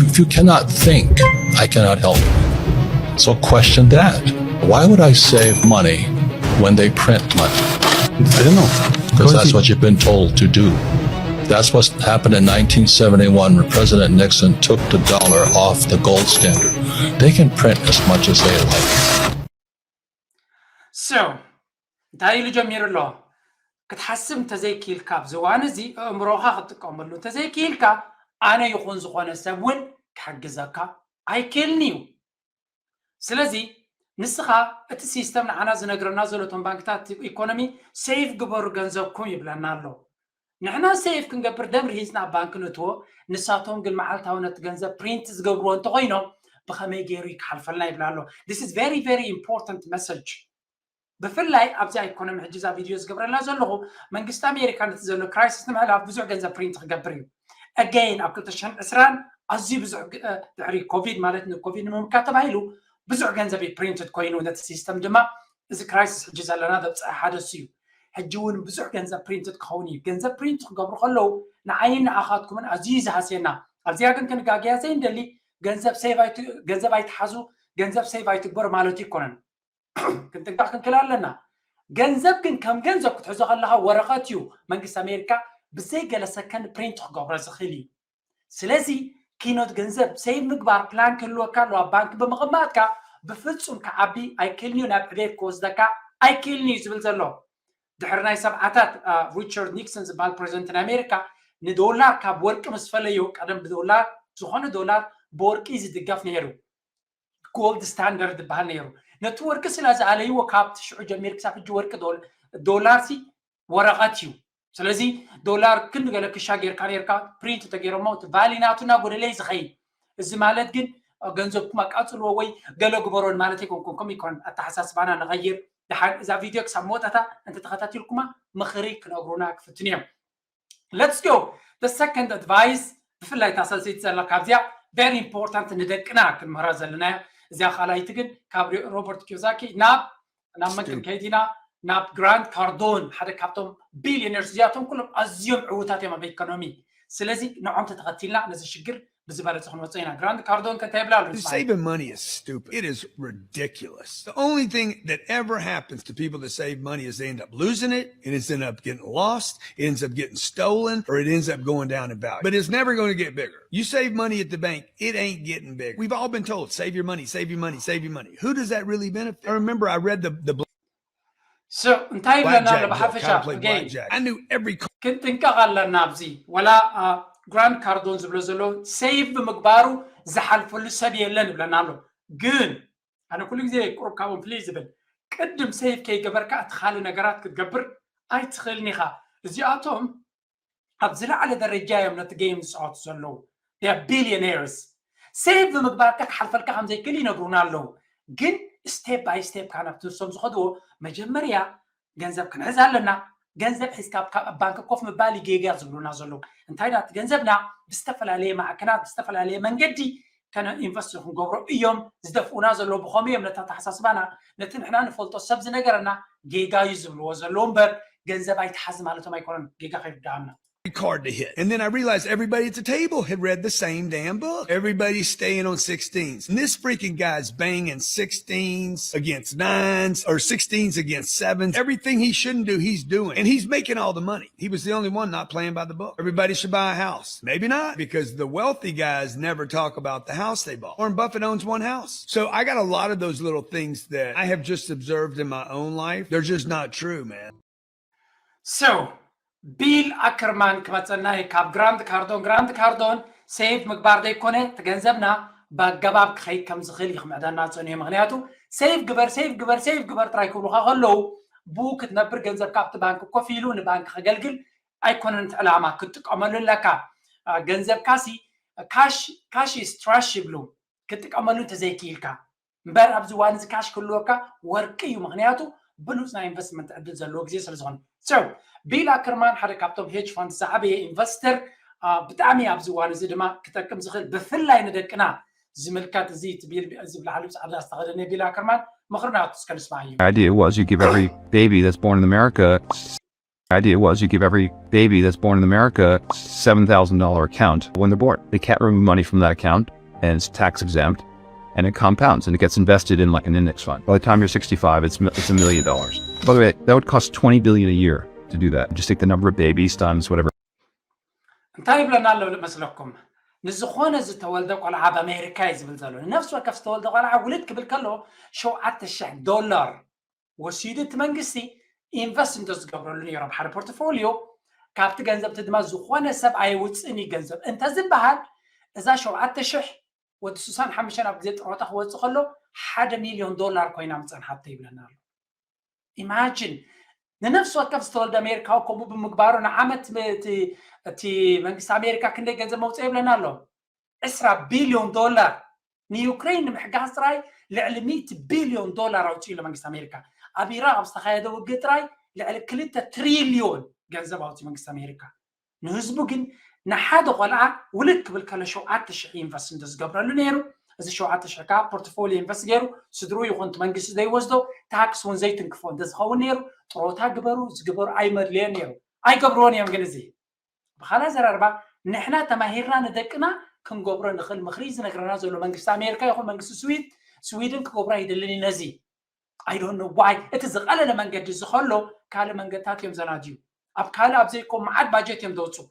If you cannot think, I cannot help. So question that. Why would I save money when they print money? They don't know. Because that's what you've been told to do. That's what happened in nineteen seventy-one when President Nixon took the dollar off the gold standard. They can print as much as they like. So እንታይ ኢሉ ጀሚሩ ኣሎ? ክትሓስብ እንተዘይክኢልካ ኣብዚ እዋን እዚ ኣእምሮኻ ክትጥቀመሉ እንተዘይክኢልካ ኣነ ይኹን ዝኾነ ሰብ እውን ክሕግዘካ ኣይክእልን እዩ። ስለዚ ንስኻ እቲ ሲስተም ንዓና ዝነግረና ዘሎ እቶም ባንክታት ኢኮኖሚ ሴቭ ግበሩ ገንዘብኩም ይብለና ኣሎ። ንሕና ሴቭ ክንገብር ደም ርሂፅና ኣብ ባንክ ንእትዎ፣ ንሳቶም ግን መዓልታዊ ነቲ ገንዘብ ፕሪንት ዝገብርዎ እንተኮይኖም ብኸመይ ገይሩ ይክሓልፈልና ይብላ ኣሎ። This is very very important message። ብፍላይ ኣብዚ ኢኮኖሚ ሕጂ እዛ ቪድዮ ዝገብረላ ዘለኹ መንግስቲ ኣሜሪካ ነቲ ዘሎ ክራይሲስ ንምሕላፍ ብዙሕ ገንዘብ ፕሪንት ክገብር እዩ። Again ኣብ ክልተ ሽሕን ዕስራን ኣዝዩ ብዙሕ ድሕሪ ኮቪድ ማለት ንኮቪድ ንምምካት ተባሂሉ ብዙሕ ገንዘብ እዩ ፕሪንትድ ኮይኑ ነቲ ሲስተም ድማ እዚ ክራይሲስ ሕጂ ዘለና ዘብፅሐ ሓደ እሱ እዩ። ሕጂ እውን ብዙሕ ገንዘብ ፕሪንትድ ክኸውን እዩ። ገንዘብ ፕሪንት ክገብሩ ከለዉ ንዓይን ንኣኻትኩምን ኣዝዩ እዩ ዝሃስየና። ኣብዚኣ ግን ክንጋገያ ዘይንደሊ ገንዘብ ሴቭ ኣይት- ገንዘብ ኣይትሓዙ፣ ገንዘብ ሴቭ ኣይትግበሩ ማለት ኣይኮነን። ክንጥንቀቕ ክንክእል ኣለና። ገንዘብ ግን ከም ገንዘብ ክትሕዞ ከለኻ ወረቐት እዩ መንግስቲ ኣሜሪካ ብዘይ ገለ ሰከንድ ፕሪንት ክገብሮ ዝኽእል እዩ። ስለዚ ኪኖት ገንዘብ ሴቭ ምግባር ፕላን ክህልወካ ኣለዎ። ኣብ ባንክ ብምቕማጥካ ብፍጹም ክዓቢ ኣይክእልን እዩ፣ ናብ ዕቤት ክወስደካ ኣይክእልን እዩ ዝብል ዘሎ። ድሕሪ ናይ ሰብዓታት ሪቻርድ ኒክሰን ዝበሃል ፕሬዚደንት ናይ ኣሜሪካ ንዶላር ካብ ወርቂ ምስ ፈለዮ፣ ቀደም ብዶላር ዝኾነ ዶላር ብወርቂ ዝድገፍ ነይሩ፣ ጎልድ ስታንዳርድ ዝበሃል ነይሩ። ነቲ ወርቂ ስለ ዝኣለይዎ ካብቲ ሽዑ ጀሚር ክሳብ ሕጂ ወርቂ ዶላር ሲ ወረቐት እዩ። ስለዚ ዶላር ክንዲ ገለ ክሻ ጌርካ ኔርካ ፕሪንት ተገይሮሞ እቲ ቫሊ ናቱ እናጎደለ እዩ ዝኸይድ። እዚ ማለት ግን ገንዘብኩም ኣቃፅልዎ ወይ ገለ ግበሮ ማለት ኣይኮንኩም። ከምኡ ይኮን ኣተሓሳስባና ንቐይር። ድሓን እዛ ቪድዮ ክሳብ መወዳእታ እንተተኸታቲልኩማ ምኽሪ ክነግሩና ክፍትኑ እዮም። Let's go. The second advice ብፍላይ እታ ሳልሰይቲ ዘላ ካብዚኣ very important ንደቅና ክንምህራ ዘለና እያ። እዚኣ ካልኣይቲ ግን ካብ ሮበርት ኪዮሳኪ ናብ ናብ መን ክንከይድ ኢና? ናብ ግራንት ካርዶን ሓደ ካብቶም ቢሊዮነርስ እዚኣቶም ኩሎም ኣዝዮም ዕዉታት እዮም ኣብ ኢኮኖሚ። ስለዚ ንዖም ተተኸቲልና ነዚ ሽግር ብዝበለፀ ክንወፅኦ ኢና። ግራንት ካርዶን ከ እንታይ ይብላ ኣሎ? Saving money is stupid. It is ridiculous. The only thing that ever happens to people that save money is they end up losing it, it ends up getting lost, it ends up getting stolen, or it ends up going down in value. But it's never going to get bigger. You save money at the bank, it ain't getting bigger. We've all been told, save your money, save your money, save your money. Who does that really benefit? I remember I read the, the So እንታይ ይብለና ኣሎ Blackjack book, ብሓፈሻ? How to Play Again Blackjack. I knew every card. ክንጥንቀቕ ኣለና ኣብዚ። ወላ ግራንት ካርዶን ዝብሎ ዘሎ ሴቭ ብምግባሩ ዝሓልፈሉ ሰብ የለን ይብለና ኣሎ። ግን ኣነ ኩሉ ግዜ ቁሩብ ካብኦም ፍልይ ዝብል ቅድም ሴቭ ከይገበርካ እቲ ካልእ ነገራት ክትገብር ኣይትኽእልን ኢኻ። እዚኣቶም ኣብ ዝለዓለ ደረጃ እዮም ነቲ ጌም ዝፃወቱ ዘለዉ። ቢሊዮኔርስ ሴቭ ብምግባርካ ክሓልፈልካ ከም ዘይክእል ይነግሩና ኣለዉ። ግን ስቴፕ ባይ ስቴፕ ካብ ናብቲ ንሶም ዝኸድዎ መጀመርያ ገንዘብ ክንሕዝ ኣለና። ገንዘብ ሒዝካ ኣብ ባንክ ኮፍ ምባል ጌጋ ዝብሉና ዘለዉ። እንታይ ናቲ ገንዘብና ብዝተፈላለየ ማዕከናት ብዝተፈላለየ መንገዲ ከነ ኢንቨስት ክንገብሮ እዮም ዝደፍኡና ዘለዉ። ብኸመይ እዮም ነታ ኣተሓሳስባና ነቲ ንሕና ንፈልጦ ሰብ ዝነገረና ጌጋ እዩ ዝብልዎ ዘለዉ እምበር ገንዘብ ኣይትሓዝ ማለቶም ኣይኮነን። ጌጋ ከይርድኣና። Card to hit. And then I realized everybody at the table had read the same damn book. Everybody's staying on sixteens. And this freaking guy's banging sixteens against nines or sixteens against sevens. Everything he shouldn't do, he's doing. And he's making all the money. He was the only one not playing by the book. Everybody should buy a house. Maybe not, because the wealthy guys never talk about the house they bought. Warren Buffett owns one house. So I got a lot of those little things that I have just observed in my own life. They're just not true, man. So ቢል ኣከርማን ክመፀና እዩ ካብ ግራንት ካርዶን። ግራንት ካርዶን ሴቭ ምግባር ዘይኮነ እቲ ገንዘብና ብኣገባብ ክኸይድ ከም ዝኽእል እዩ ክምዕዳና ዝፀንዮ። ምክንያቱ ሴቭ ግበር፣ ሴቭ ግበር፣ ሴቭ ግበር ጥራይ ክብሉካ ከለዉ ብኡ ክትነብር ገንዘብ ካብቲ ባንክ ኮፍ ኢሉ ንባንክ ከገልግል ኣይኮነን እቲ ዕላማ። ክትጥቀመሉ ኣለካ። ገንዘብካሲ ካሽ ኢስ ትራሽ ይብሉ። ክትጥቀመሉ እንተዘይክኢልካ እምበር ኣብዚ እዋን እዚ ካሽ ክህልወካ ወርቂ እዩ። ምክንያቱ ብሉፅ ናይ ኢንቨስትመንት ዕድል ዘለዎ ግዜ ስለ ዝኾነ። So ቢል ኣከርማን ሓደ ካብቶም ሄጅ ፋንድ ዝዓበየ ኢንቨስተር ብጣዕሚ ኣብዚ እዋን እዚ ድማ ክጠቅም ዝኽእል ብፍላይ ንደቅና ዝምልከት እዚ እቲ ቢል እዚ ብላዕሊ ብፃዕዳ ዝተኸደነ ቢል ኣከርማን ምኽሪ ናቱ እስከ ንስማዓዮ። Idea was you give every baby that's born in America Idea was you give every baby that's born in America seven thousand dollar account when they're born. They can't remove money from that account, and it's tax exempt, and it compounds and it gets invested in, like, an index fund. By the time you're sixty-five, it's it's a million dollars. By the way, that would cost twenty billion a year to do that. Just take the number of babies times whatever. እንታይ ይብለና ኣሎ መስለኩም? ንዝኾነ ዝተወልደ ቆልዓ ኣብ ኣሜሪካ እዩ ዝብል ዘሎ። ንነፍሲ ወከፍ ዝተወልደ ቆልዓ ውልድ ክብል ከሎ ሸውዓተ ሽሕ ዶላር ወሲዱ እቲ መንግስቲ ኢንቨስት እንተ ዝገብረሉ ነይሮም ሓደ ፖርትፎሊዮ፣ ካብቲ ገንዘብ እቲ ድማ ዝኾነ ሰብ ኣይውፅእን እዩ ገንዘብ እንተ ዝበሃል፣ እዛ ሸውዓተ ሽሕ ወዲ ስሳን ሓሙሽተን ኣብ ግዜ ጥሮታ ክወፅእ ከሎ ሓደ ሚሊዮን ዶላር ኮይና ምፀንሓቶ ይብለና ኣሎ። ኢማጂን፣ ንነፍሲ ወከፍ ዝተወልደ ኣሜሪካዊ ከምኡ ብምግባሩ ንዓመት እቲ መንግስቲ ኣሜሪካ ክንደይ ገንዘብ መውፅእ ይብለና ኣሎ። ዕስራ ቢልዮን ዶላር ንዩክሬን ንምሕጋዝ ጥራይ ልዕሊ ሚእቲ ቢልዮን ዶላር ኣውፅኡ ኣሎ መንግስቲ ኣሜሪካ። ኣብ ኢራቅ ኣብ ዝተኻየደ ውግእ ጥራይ ልዕሊ ክልተ ትሪልዮን ገንዘብ ኣውፅኡ መንግስቲ ኣሜሪካ። ንህዝቡ ግን ንሓደ ቆልዓ ውልድ ክብል ከሎ ሸውዓተ ሽሕ ኢንቨስት እንተዝገብረሉ ነይሩ፣ እዚ ሸውዓተ ሽሕ ከዓ ፖርትፎሊዮ ኢንቨስት ገይሩ ስድሩ ይኹን እቲ መንግስቲ ዘይወስዶ ታክስ እውን ዘይትንክፎ እንተዝኸውን ነይሩ፣ ጥሮታ ግበሩ ዝግበሩ ኣይመድልዮን ነይሩ። ኣይገብርዎን እዮም። ግን እዚ ብኻልእ ኣዘራርባ ንሕና ተማሂርና ንደቅና ክንገብሮ ንኽእል ምኽሪ ዝነግረና ዘሎ መንግስቲ ኣሜሪካ ይኹን መንግስቲ ስዊድ ስዊድን ክገብሮ ኣይደልን እዩ ነዚ። I don't know why። እቲ ዝቐለለ መንገዲ እዚ ከሎ ካልእ መንገድታት እዮም ዘናድዩ። ኣብ ካልእ ኣብ ዘይኮ መዓት ባጀት እዮም ዘውፅኡ።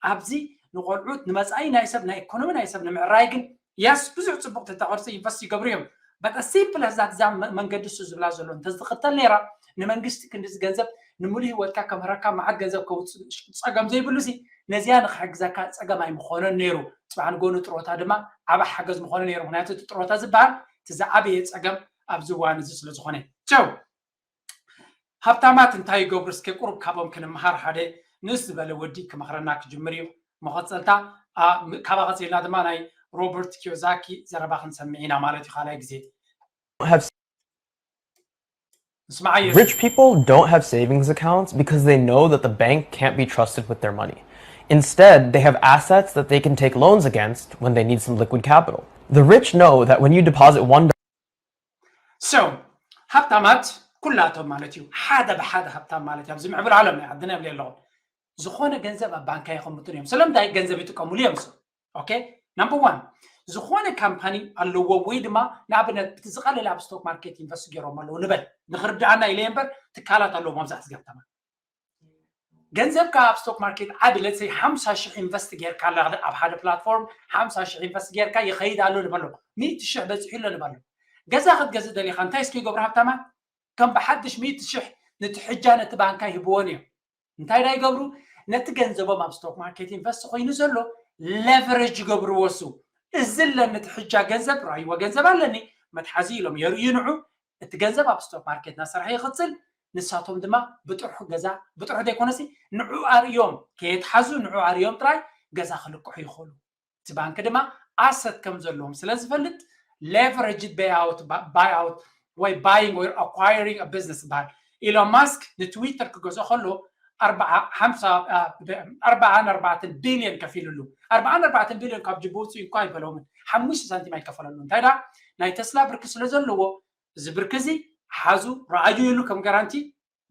ኣብዚ ንቆልዑት ንመፃኢ ናይ ሰብ ናይ ኢኮኖሚ ናይ ሰብ ንምዕራይ ግን የስ ብዙሕ ፅቡቅ ተተቐርፂ ኢንቨስት ይገብሩ እዮም። በጠ ሲምፕል ዛት እዛ መንገዲ እሱ ዝብላ ዘሎ እንተዝኽተል ነይራ ንመንግስቲ ክንዲዚ ገንዘብ ንምሉእ ህይወትካ ከምህረካ መዓት ገንዘብ ከውፅእ ፀገም ዘይብሉ ሲ ነዚኣ ንክሕግዘካ ፀገም ኣይምኾነን ነይሩ። ፅባሕ ንጎ ንጥሮታ ድማ ዓብ ሓገዝ ምኾነ ነይሩ። ምክንያቱ እቲ ጥሮታ ዝበሃል እቲ ዝዓበየ ፀገም ኣብዚ እዋን እዚ ስለ ዝኾነ ቸው ሃብታማት እንታይ ይገብሩ እስኪ ቁሩብ ካብኦም ክንምሃር ሓደ ንእስ ዝበለ ወዲ ክመኽረና ክጅምር እዩ። መቐፀልታ ካባ ቀፂልና ድማ ናይ ሮበርት ኪዮዛኪ ዘረባ ክንሰምዕ ኢና ማለት እዩ ካልኣይ ግዜ። Have ንስማዓዮ Rich people don't have savings accounts because they know that the bank can't be trusted with their money. Instead, they have assets that they can take loans against when they need some liquid capital. The rich know that when you deposit one so ሃብታማት ኩላቶም ማለት እዩ ሓደ ብሓደ ሃብታም ማለት እዩ ኣብዚ ምዕብል ዓለም ናይ ዓድና ይብለ ኣለኹ ዝኾነ ገንዘብ ኣብ ባንካ የቐምጡን እዮም ስለምንታይ ገንዘብ ይጥቀሙሉ እዮም so okay number one ዝኾነ ካምፓኒ ኣለዎ ወይ ድማ ንኣብነት እቲ ዝቐለለ ኣብ ስቶክ ማርኬት ኢንቨስት ገይሮም ኣለዉ ንበል ንክርድኣና ኢለ እምበር ትካላት ኣለዎ መብዛሕቲ ሃብታማት ገንዘብካ ኣብ ስቶክ ማርኬት ዓቢ let's say ሓምሳ ሽሕ ኢንቨስት ጌርካ ኣለ ኣብ ሓደ ፕላትፎርም ሓምሳ ሽሕ ኢንቨስት ጌርካ ይኸይድ ኣሎ ንበሎ ሚእቲ ሽሕ በፂሑ ኣሎ ንበሎ ገዛ ክትገዝእ ደሊኻ እንታይ እስኪ ይገብሩ ሃብታማት ከም ብሓድሽ ሚእቲ ሽሕ ነቲ ሕጃ ነቲ ባንካ ይህብዎን እዮም እንታይ ዳ ይገብሩ ነቲ ገንዘቦም ኣብ ስቶክ ማርኬት ኢንቨስት ኮይኑ ዘሎ ሌቨሬጅ ይገብርዎ እሱ እዚ ኣለኒ እቲ ሕጃ ገንዘብ ራይዎ ገንዘብ ኣለኒ መትሓዚ ኢሎም የርእዩ ንዑ እቲ ገንዘብ ኣብ ስቶክ ማርኬት እናሰርሐ ይቕፅል ንሳቶም ድማ ብጥርሑ ገዛ ብጥርሑ ዘይኮነሲ ንዑ ኣርእዮም ከየትሓዙ ንዑ ኣርእዮም ጥራይ ገዛ ክልቅሑ ይኽእሉ እቲ ባንክ ድማ ኣሰት ከም ዘለዎም ስለ ዝፈልጥ leveraged buyout ወይ buying or acquiring a business ይበሃል ኢሎን ማስክ ንትዊተር ክገዝኦ ከሎ ኣርባዓን ኣርባዕተን ቢልዮን ከፊልሉ ኣርባዓን ኣርባዕተን ቢልዮን ካብ ጅቡ ውፅኡ እኳ ኣይበለውምን ሓሙሽተ ሳንቲም ኣይከፈለሉ እንታይ ዳ ናይ ተስላ ብርኪ ስለ ዘለዎ እዚ ብርኪ እዚ ሓዙ ረኣዩ ኢሉ ከም ጋራንቲ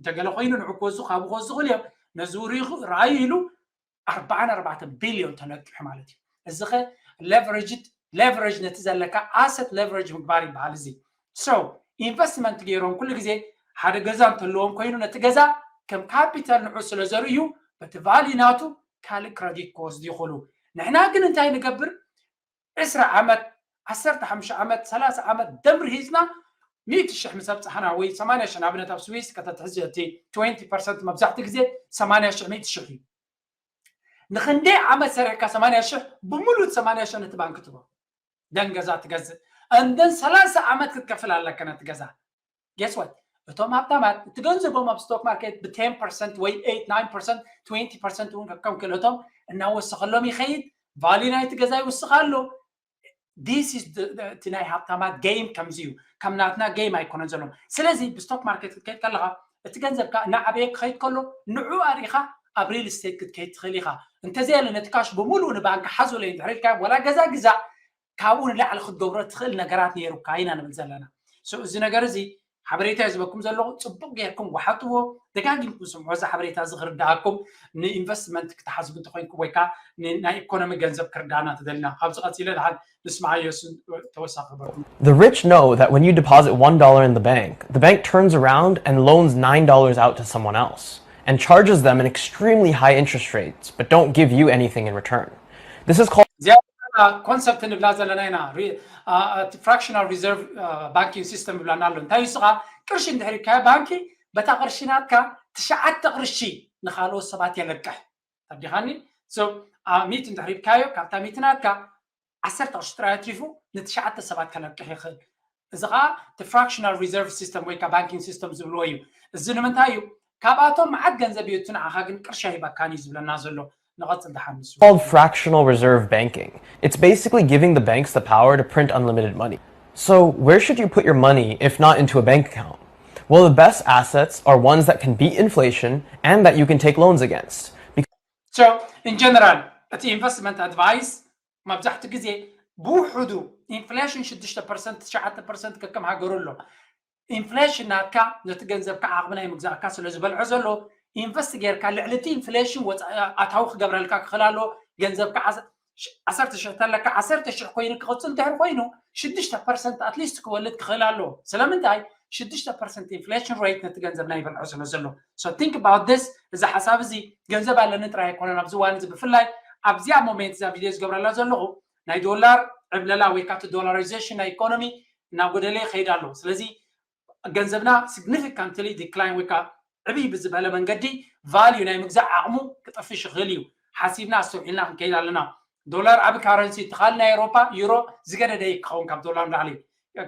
እንተገለ ኮይኑ ንዑ ክወዙ ካብኡ ክወዙ ክእል እዮም ነዚ ርኣዩ ኢሉ ኣርባዓን ኣርባዕተን ቢልዮን ተነቂሑ ማለት እዩ እዚ ኸ leveraged leverage ነቲ ዘለካ asset leverage ምግባር ይበሃል እዚ so ኢንቨስትመንት ገይሮም ኩሉ ግዜ ሓደ ገዛ እንተለዎም ኮይኑ ነቲ ገዛ ከም ካፒታል ንዑ ስለ ዘርእዩ በቲ ቫሊ ናቱ ካልእ ክረዲት ክወስዱ ይኽእሉ ንሕና ግን እንታይ ንገብር ዕስራ ዓመት ዓሰርተ ሓሙሽተ ዓመት ሰላሳ ዓመት ደምር ሂዝና ሚእቲ ሽሕ ምስ ኣብፅሓና ወይ ሰማንያ ሽሕ ንኣብነት ኣብ ስዊስ ከተትሕዚ እቲ ትወንቲ ፐርሰንት መብዛሕቲ ግዜ ሰማንያ ሽሕ ሚእቲ ሽሕ እዩ ንክንደይ ዓመት ሰሪሕካ ሰማንያ ሽሕ ብምሉእ ሰማንያ ሽሕ ነቲ ባንክ ትቦ ደን ገዛ ትገዝእ እንደን ሰላሳ ዓመት ክትከፍል ኣለካ ነቲ ገዛ guess what እቶም ሃብታማት እቲ ገንዘቦም ኣብ ስቶክ ማርኬት ብ ten percent ወይ eight nine percent twenty percent እውን ከከም ክእለቶም እናወሰኸሎም ይኸይድ value ናይቲ ገዛ ይውስኽ ኣሎ this is እቲ ናይ ሃብታማት game ከምዚ እዩ ከም ናትና game ኣይኮነን ዘሎ ስለዚ ብስቶክ ማርኬት ክትከይድ ከለካ እቲ ገንዘብካ እናዓበየ ክኸይድ ከሎ ንዑ ኣርኢኻ ኣብ real estate ክትከይድ ትኽእል ኢኻ እንተዘየለ ነቲ ካሽ ብምሉእ ንባንክ ሓዙለይ እንድሕር ኢልካ ወላ ገዛ ግዛእ ካብኡ ንላዕሊ ክትገብሮ ትኽእል ነገራት ነይሩካ ኢና ንብል ዘለና so እዚ ነገር እዚ ሓበሬታ እዩ ዝበኩም ዘለኹ። ጽቡቕ ጌርኩም ወሓጥዎ፣ ደጋጊምኩም ስምዑ። እዚ ሓበሬታ እዚ ክርዳኣኩም፣ ንኢንቨስትመንት ክትሓስቡ እንተኮይንኩም ወይ ከዓ ን- ናይ ኢኮኖሚ ገንዘብ ክርዳና ተደልና። ካብዚ ቀፂለ ድሓን ንስማዓዮ እሱ ተወሳኺ ክበርኩም። The rich know that when you deposit one dollar in the bank, the bank turns around and loans nine dollars out to someone else and charges them an extremely high interest rates, but don't give you anything in return. This is called እዚኣ ኮንሰፕት ንብላ ዘለና ኢና። ፍራክሽናል ሪዘርቭ ባንኪንግ ሲስተም ይብላና ኣሎ። እንታይ እዩ ስኻ? ቅርሺ እንድሕር ሂብካዮ ባንኪ በታ ቅርሺ ናትካ ትሽዓተ ቅርሺ ንካልኦት ሰባት የለቅሕ። ተዲኻኒ? ሚት እንድሕር ሂብካዮ ካብታ ሚት ናትካ ዓሰርተ ቅርሺ ጥራይ ኣትሪፉ ንትሽዓተ ሰባት ከለቅሕ ይኽእል። እዚ ከዓ ፍራክሽናል ሪዘርቭ ሲስተም ወይ ከዓ ባንኪንግ ሲስተም ዝብልዎ እዩ። እዚ ንምንታይ እዩ? ካብኣቶም መዓት ገንዘብ እዩ እቲ ንዓኻ ግን ቅርሺ ኣይበካን እዩ ዝብለና ዘሎ። ንቐፅል ደሓን ንሱ called fractional reserve banking. It's basically giving the banks the power to print unlimited money. So, where should you put your money if not into a bank account? Well, the best assets are ones that can beat inflation and that you can take loans against. So, in general እቲ ኢንቨስትመንት ኣድቫይስ መብዛሕትኡ ግዜ ብውሕዱ ኢንፍሌሽን ሽዱሽተ ፐርሰንት ትሽዓተ ፐርሰንት ከከም ሃገሩ ኣሎ። ኢንፍሌሽን ናትካ ነቲ ገንዘብካ ዓቕሚ ናይ ምግዛእካ ስለ ዝበልዖ ዘሎ ኢንቨስት ጌርካ ልዕሊ እቲ ኢንፍሌሽን ወፃኢ ኣታዊ ክገብረልካ ክኽእል ኣሎ። ገንዘብካ ዓሰርተ ሽሕ ተለካ ዓሰርተ ሽሕ ኮይኑ ክቕፅል እንድሕር ኮይኑ ሽዱሽተ ፐርሰንት ኣትሊስት ክወልድ ክኽእል ኣሎ። ስለምንታይ? ሽዱሽተ ፐርሰንት ኢንፍሌሽን ሬት ነቲ ገንዘብና ይበልዖ ስለ ዘሎ። So think about this። እዚ ሓሳብ እዚ ገንዘብ ኣለኒ ጥራይ ኣይኮነን። ኣብዚ እዋን እዚ ብፍላይ ኣብዚኣ ሞሜንት እዛ ቪድዮ ዝገብረላ ዘለኹ ናይ ዶላር ዕብለላ ወይ ካቲ ዶላራይዜሽን ናይ ኢኮኖሚ እናጎደለ ይኸይድ ኣሎ። ስለዚ ገንዘብና ሲግኒፊካንትሊ ዲክላይን ወይ ከዓ ዕብይ ብዝበለ መንገዲ ቫልዩ ናይ ምግዛእ ዓቕሙ ክጠፍሽ ይኽእል እዩ። ሓሲብና ኣስተውዒልና ክንከይድ ኣለና። ዶላር ዓቢ ካረንሲ ትኻል ናይ ኤሮፓ ዩሮ ዝገደደ ክኸውን ካብ ዶላር ንላዕሊ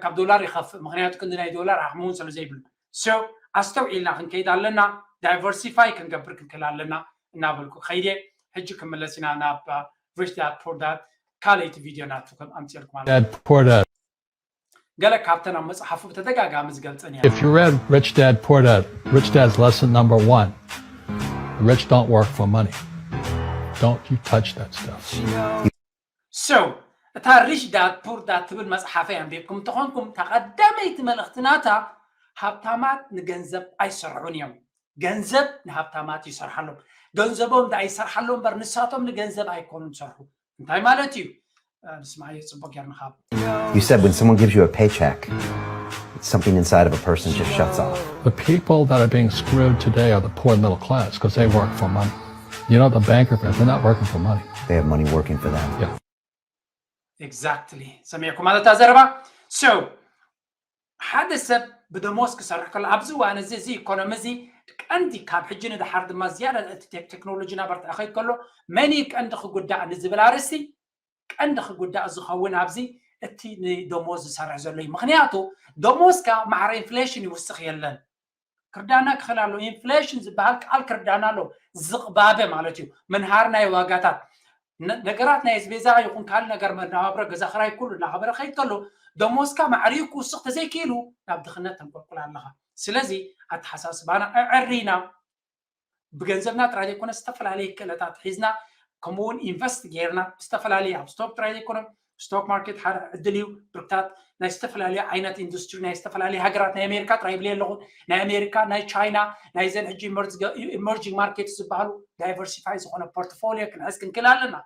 ካብ ዶላር ይኸፍእ። ምክንያቱ ክንዲ ናይ ዶላር ዓቕሚ እውን ስለ ዘይብሉ። So ኣስተውዒልና ክንከይድ ኣለና። ዳይቨርሲፋይ ክንገብር ክንክእል ኣለና እናበልኩ ከይደ። ሕጂ ክምለስ ኢና ናብ ሪች ዳድ ፑር ዳድ ካልኣይቲ ቪድዮ ናቱ ከም ኣምፅልኩም ኣለ Dad Poor Dad. ገለ ካብተን ኣብ መፅሓፉ ብተደጋጋሚ ዝገልፀን እያ If you read Rich Dad Poor Dad, Rich Dad's lesson number one, rich don't work for money. Don't you touch that stuff. So እታ ሪች ዳድ ፑር ዳድ ትብል መፅሓፈይ ኣንቢብኩም እንተኾንኩም እታ ቀዳመይቲ መልእኽቲ ናታ ሃብታማት ንገንዘብ ኣይሰርሑን እዮም። ገንዘብ ንሃብታማት ይሰርሓሎም። ገንዘቦም ዳ ይሰርሓሎም እምበር ንሳቶም ንገንዘብ ኣይኮኑን ዝሰርሑ። እንታይ ማለት እዩ? ንስማዓዮ ፅቡቅ ጌርና ካብ You said when someone gives you a paycheck, something inside of a person just shuts off. The people that are being screwed today are the poor middle class because they work for money. You know, the banker, they're not working for money. They have money working for them. Yeah. Exactly. ሰሚዕኩም ማለት ኣዘረባ። So ሓደ ሰብ ብደሞዝ ክሰርሕ ከሎ ኣብዚ እዋን እዚ እዚ ኢኮኖሚ እዚ ቀንዲ ካብ ሕጂ ንድሓር ድማ ዝያዳ እቲ ቴክ- ቴክኖሎጂ እናበርትዐ ከይድ ከሎ መን እዩ ቀንዲ ክጉዳእ ንዝብል ኣርእስቲ ቀንዲ ክጉዳእ ዝኸውን ኣብዚ እቲ ንደሞዝ ዝሰርሕ ዘሎ እዩ። ምክንያቱ ደሞዝካ ማዕረ ኢንፍሌሽን ይውስኽ የለን። ክርዳና ክኽእል ኣሎ። ኢንፍሌሽን ዝበሃል ቃል ክርዳና ኣሎ። ዝቕባበ ማለት እዩ። ምንሃር ናይ ዋጋታት ነ- ነገራት ናይ ኣስቤዛ ይኹን ካልእ ነገር መነባብሮ ገዛ ክራይ ኩሉ እናኸበረ ከይድ ከሎ ደሞዝካ ማዕሪኡ ክውስኽ ተዘይክኢሉ ናብ ድኽነት ተንቆልቁል ኣለኻ። ስለዚ ኣተሓሳስባና ኣዕሪና ብገንዘብና ጥራይ ዘይኮነ ዝተፈላለየ ክእለታት ሒዝና ከምኡውን ኢንቨስት ጌርና ብዝተፈላለየ ኣብ ስቶክ ጥራይ ዘይኮነ ስቶክ ማርኬት ሓደ ዕድል እዩ። ብርክታት ናይ ዝተፈላለዩ ዓይነት ኢንዱስትሪ ናይ ዝተፈላለዩ ሃገራት ናይ ኣሜሪካ ጥራይ ይብል ኣለኹ ናይ ኣሜሪካ ናይ ቻይና ናይዘን ሕጂ ኢመርጂንግ ማርኬት ዝበሃሉ ዳይቨርሲፋይ ዝኾነ ፖርትፎሊዮ ክንሕዝ ክንክእል ኣለና።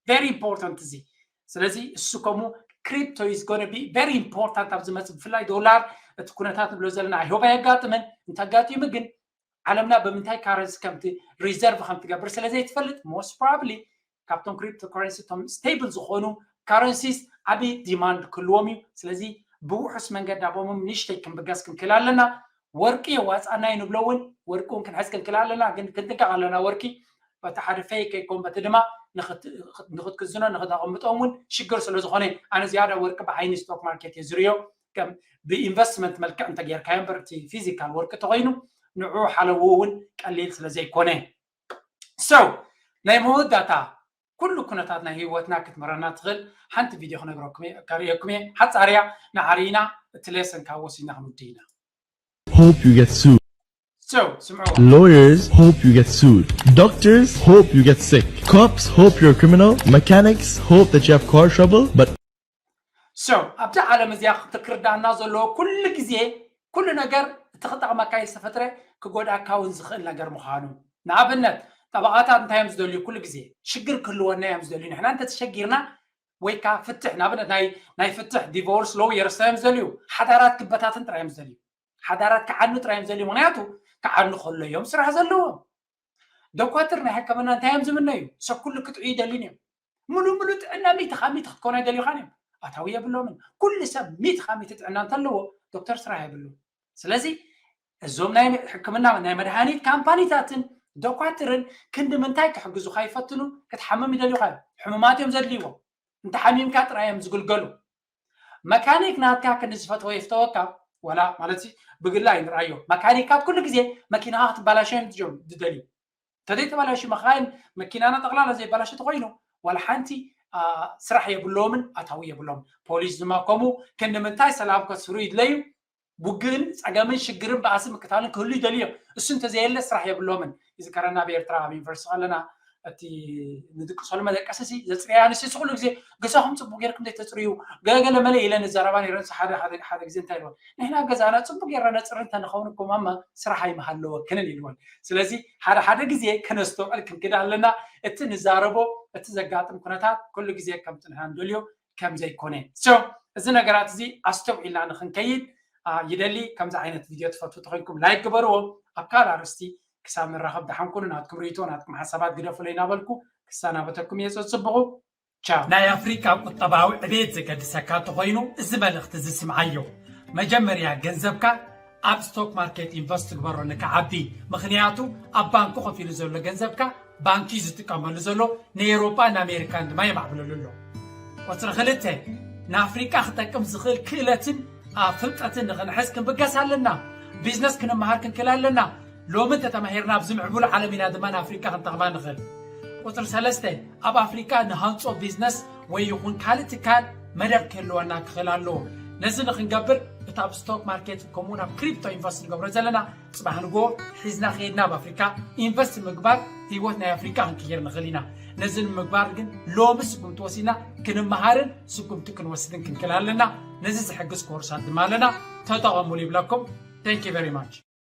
Very important እዚ። ስለዚ እሱ ከምኡ crypto is going to be very important ኣብ ዝመፅእ ብፍላይ ዶላር እቲ ኩነታት ንብሎ ዘለና ኣይሆብ ኣየጋጥምን እንተጋጢሙ ግን ዓለምና ብምንታይ ካረንሲ ከምቲ ሪዘርቭ ከም ትገብር ስለ ዘይትፈልጥ most probably ካብቶም ክሪፕቶ ካረንሲ እቶም ስቴብል ዝኾኑ ካረንሲስ ዓብዪ ዲማንድ ክህልዎም እዩ። ስለዚ ብውሑስ መንገዲ ኣቦሞም ንሽተይ ክንብገስ ክንክእል ኣለና። ወርቂ የዋፃና እዩ ንብሎ እውን ወርቂ እውን ክንሕዝ ክንክእል ኣለና። ግን ክንጥንቀቕ ኣለና። ወርቂ በቲ ሓደ ፌክ ከይኮን በቲ ድማ ንክትክዝኖ ንክተቐምጦም እውን ሽግር ስለ ዝኾነ ኣነ ዝያዳ ወርቂ ብዓይኒ ስቶክ ማርኬት እየ ዝርዮ። ከም ብኢንቨስትመንት መልክዕ እንተጌርካዮ እምበር እቲ ፊዚካል ወርቂ ተኮይኑ ንዑ ሓለዎ እውን ቀሊል ስለ ዘይኮነ። So ናይ መወዳእታ ኩሉ ኩነታት ናይ ህይወትና ክትምህረና ትኽእል ሓንቲ ቪድዮ ክነግረኩም እየ- ከርእየኩም እየ። ሓፃርያ ንዓሪና እቲ ሌሰን ካብ ወሲድና ክንውድእ ኢና። Hope you get sued. So ስምዑ Lawyers hope you get sued. Doctors hope you get sick. Cops hope you're a criminal. Mechanics hope that you have car trouble. But So ኣብዛ ዓለም እዚኣ ክትክርዳና ዘለዎ ኩሉ ግዜ ኩሉ ነገር እቲ ክጠቕመካ ዝተፈጥረ ክጎድኣካ እውን ዝኽእል ነገር ምዃኑ። ንኣብነት ጠበቓታት እንታይ እዮም ዝደልዩ? ኩሉ ግዜ ሽግር ክህልወና እዮም ዝደልዩ። ንሕና እንተተሸጊርና ወይ ከዓ ፍትሕ፣ ንኣብነት ናይ ናይ ፍትሕ ዲቮርስ ሎየርስ እዮም ዝደልዩ። ሓዳራት ክበታትን ጥራይ እዮም ዝደልዩ። ሓዳራት ክዓኑ ጥራይ እዮም ዝደልዩ። ምክንያቱ ክዓኑ ከሎ እዮም ስራሕ ዘለዎም። ዶኳትር ናይ ሕክምና እንታይ እዮም ዝምነዩ? ሰብ ኩሉ ክጥዑ ይደልዩን እዮም። ሙሉ ሙሉ ጥዕና ሚእቲ ካብ ሚእቲ ክትኮን ኣይደልዩኻን እዮም። ኣታዊ የብሎምን። ኩሉ ሰብ ሚእቲ ካብ ሚእቲ ጥዕና እንተለዎ ዶክተር ስራሕ የብሉ። ስለዚ እዞም ናይ ሕክምና ናይ መድሃኒት ካምፓኒታትን ዶኳትርን ክንዲ ምንታይ ክሕግዙኻ ይፈትኑ? ክትሓምም ይደልዩኻ እዮም። ሕሙማት እዮም ዘድልይዎም። እንተ ሓሚምካ ጥራይ እዮም ዝግልገሉ። መካኒክ ናትካ ክንዲ ዝፈተወ ይፍተወካ። ወላ ማለት ብግላ ይንርኣዮ። መካኒካት ኩሉ ግዜ መኪናኻ ክትባላሸ እዮም ዝደልዩ። እንተዘይተባላሹ መኻይን መኪናና ጠቕላላ ዘይባላሸ ተኮይኑ ዋላ ሓንቲ ስራሕ የብሎምን ኣታዊ የብሎም። ፖሊስ ድማ ከምኡ። ክንዲ ምንታይ ሰላም ከስሩ ይድለዩ? ውግእን ጸገምን ሽግርን ባእሲ ምክታልን ክህሉ ይደልዩ እዮም። እሱ እንተዘየለ ስራሕ የብሎምን። ይዝከረና ኣብ ኤርትራ ኣብ ዩኒቨርሲቲ ከለና እቲ ንድቅሰሉ መደቀሲ ሲ ዘጽርያ ንስቲ ኩሉ ግዜ ገዛኹም ጽቡቅ ጌርኩም ዘይተጽርዩ ገለገለ መለ ኢለን ንዘረባ ነይረን። ሓደ ሓደ ሓደ ግዜ እንታይ ኢልወን ንሕና ገዛና ጽቡቅ ጌርና ነጽሪ እንተንኸውን እኮ ማማ ስራሕ ኣይምሃለወክንን ኢልወን። ስለዚ ሓደ ሓደ ግዜ ከነስተውዕል ክንክድ ኣለና። እቲ ንዛረቦ እቲ ዘጋጥም ኩነታት ኩሉ ግዜ ከምቲ ንሕና ንደልዮ ከም ዘይኮነ። So እዚ ነገራት እዚ ኣስተውዒልና ንክንከይድ ይደሊ። ከምዚ ዓይነት ቪድዮ ትፈትዉ ተኮይንኩም ላይክ ግበርዎ። ኣብ ካልእ ኣርእስቲ ክሳብ ንራኸብ ደሓን ኩኑ። ናትኩም ርእይቶ ናትኩም ሓሳባት ግደፉለይ እናበልኩ ክሰናበተኩም እየ። ጸጽብቑ። ቻው። ናይ ኣፍሪቃ ቁጠባዊ ዕቤት ዘገድሰካ እንተኾይኑ እዚ መልእኽቲ እዚ ስምዓዮ። መጀመርያ ገንዘብካ ኣብ ስቶክ ማርኬት ኢንቨስት ግበሮ ንክዓቢ። ምኽንያቱ ኣብ ባንኩ ከፊሉ ዘሎ ገንዘብካ ባንኪ ዝጥቀመሉ ዘሎ ንኤውሮጳ ንኣሜሪካን ድማ የማዕብለሉ ኣሎ። ቁፅሪ ክልተ ንኣፍሪቃ ክጠቅም ዝኽእል ክእለትን ፍልጠትን ንኽንሕዝ ክንብገስ ኣለና። ቢዝነስ ክንመሃር ክንክእል ኣለና። ሎሚ እንተተማሂርና ኣብዚ ምዕቡል ዓለም ኢና ድማ ንኣፍሪቃ ክንጠቕማ ንኽእል። ቁፅሪ ሰለስተ ኣብ ኣፍሪቃ ንሃንፆ ቢዝነስ ወይ ይኹን ካልእ ትካል መደብ ክህልወና ክኽእል ኣለዎ። ነዚ ንክንገብር እቲ ኣብ ስቶክ ማርኬት ከምኡውን ኣብ ክሪፕቶ ኢንቨስት ንገብሮ ዘለና ፅባሕ ንጎ ሒዝና ከይድና ኣብ ኣፍሪካ ኢንቨስት ምግባር ህይወት ናይ ኣፍሪካ ክንቅይር ንኽእል ኢና። ነዚ ንምግባር ግን ሎሚ ስጉምቲ ወሲድና ክንመሃርን ስጉምቲ ክንወስድን ክንክእል ኣለና። ነዚ ዝሕግዝ ኮርሳት ድማ ኣለና። ተጠቐሙሉ ይብለኩም። Thank you very much።